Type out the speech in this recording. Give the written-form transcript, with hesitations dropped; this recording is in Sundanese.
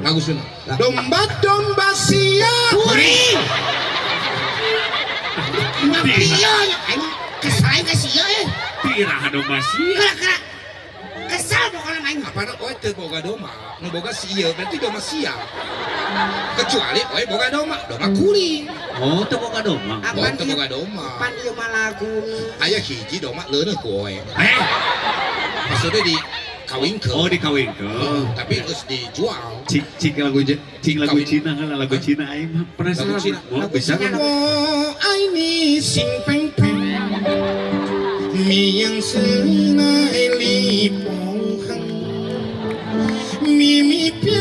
Lagu Sunda. Domba-domba sia. Kuring. Iya, aing kesal aing ka sia eh. Tiraha domba sia. Kera kera. Kesal pokoknya aing. Apa oe teu boga domba, nu boga si ieu berarti domba sia. Kecuali oe boga domba, domba kuring. Oh, teu boga domba. Oh, Apaan teu ieu? Boga domba. Pan ieu mah laguna. Aya hiji domba leuneuh ku oe. Eh, Maksudnya di kawinkeun. Oh, dikawinkeun. Tapi geus dijual. Cing cing lagu cing lagu Kawin. Cina kan lagu Cina aing mah penasaran. Lagu Cina. Oh, Lagu bisa Cina. kan? 我爱你心怦怦，绵阳是爱你不恨，秘密表